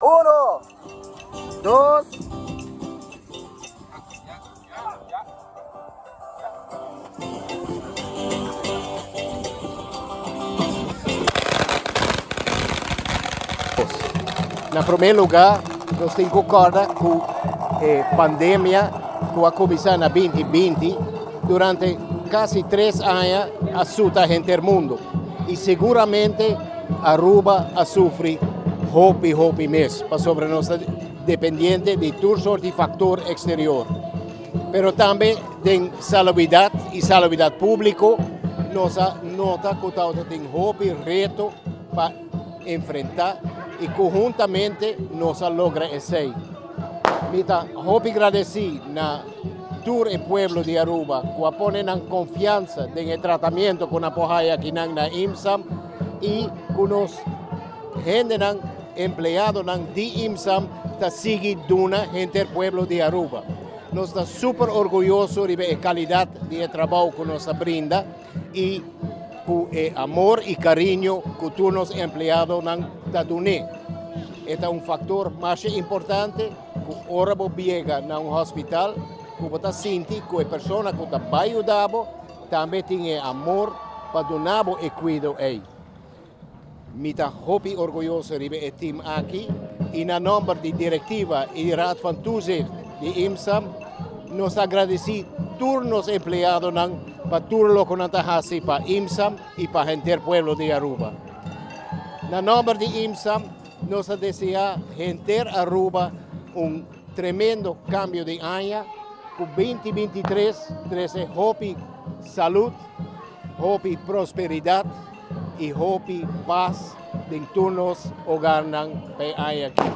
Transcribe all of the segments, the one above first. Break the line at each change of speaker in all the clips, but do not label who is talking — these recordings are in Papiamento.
Uno, dos.
Na promé lugá nos tin ku kòrda ku e pandemia ku a kuminsá na binti binti durante kasi tres aña a suta henter mundu i seguramente Aruba a sufri hopi hopi mes pasobra nos ta dependiente di tur sort di faktor eksterior. Pero tambe den salubridat i salubridat públiko nos a nota ku tabata tin hopi reto pa enfrentá i ku huntamente nos a logra esei. Mi ta hopi gradesí na tur e pueblo di Aruba ku a pone nan konfiansa den e tratamiento ku nan por haya akinan na IMSAM i ku nos hendenan, empleadonan di IMSAM ta sigui duna henter pueblo di Aruba. Nos ta super orguyoso riba e kalidat di e trabou ku nos ta brinda i ku e amor i kariño ku tur nos empleadonan ta dun'é. E ta un faktor masha importante ku ora bo biega na un hospital ku bo ta sinti ku e persona ku ta bai yuda bo tambe tin e amor pa duna bo e kuido ei. Mi ta hopi orguyoso riba e team aki i na nomber di direktiva i Raad van Toezicht di IMSA nos ta agradesí tur nos empleadonan pa tur loke nan ta hasi pa IMSA i pa henter pueblo di Aruba. Na nomber di IMSA nos ta deseá henter Aruba un tremendo kambio di aña ku 2023 trese hopi salud, hopi prosperidat i hopi pas den tur nos hogarnan pa e aña aki.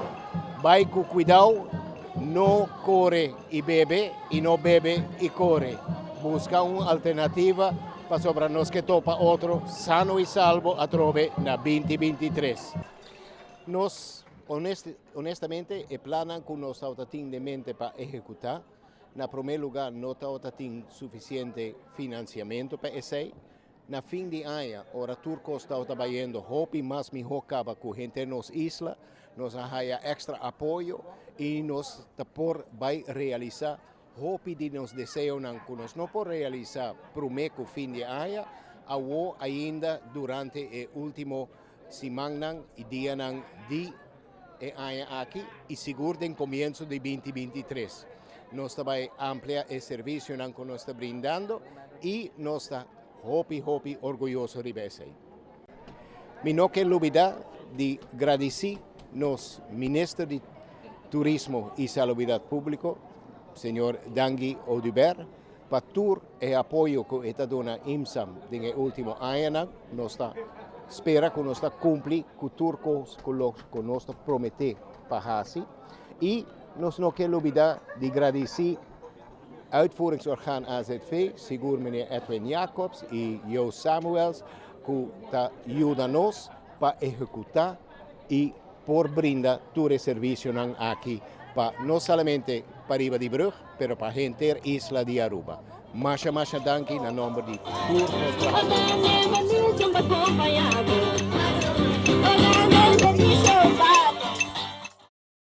Bai ku kuidou, no kore i bebe i no bebe i kore. Buska un alternativa pasobra nos ke topa otro sano i salbo atrobe na 2023. Nos, honestamente, e plannan ku nos tabata tin den mente pa ehekutá, na promé lugá no tabata tin sufisiente finansiamentu pa esei. Na fin di aña, ora tur kos tabata bayendo hopi mas mihó kaba ku henter nos isla, nos a haya èkstra apoyo i nos ta por bai realisá Hopi di nos deseonan ku nos no por realisá promé ku fin di aña, awor ainda durante e último simannan i dianan di e aña aki i sigur den komienso di 2023. Nos ta bai amplia e servisionan ku nos ta brindando i nos ta hopi hopi orguyoso riba esei. Mi no ke lubidá di gradisí nos Minister di Turismo i Salubridat Públiko, señor Dangui Oduber, pa tur e apoyo ku e ta duna IMSAM den e último añanan. Nos ta spera ku nos ta kumpli ku tur kos ku lo ku nos ta prometé pa hasi. I nos no ke lubidá di gradisí Uitvoeringsorgaan AZV, sigur meneer Edwin Jacobs i Joost Samuels ku ta yuda nos pa ehekutá i por brinda tur e servisionan aki pa no solamente pariba di brug, pero pa henter isla di Aruba. Masha masha danki na nomber di tur nos trahadónan.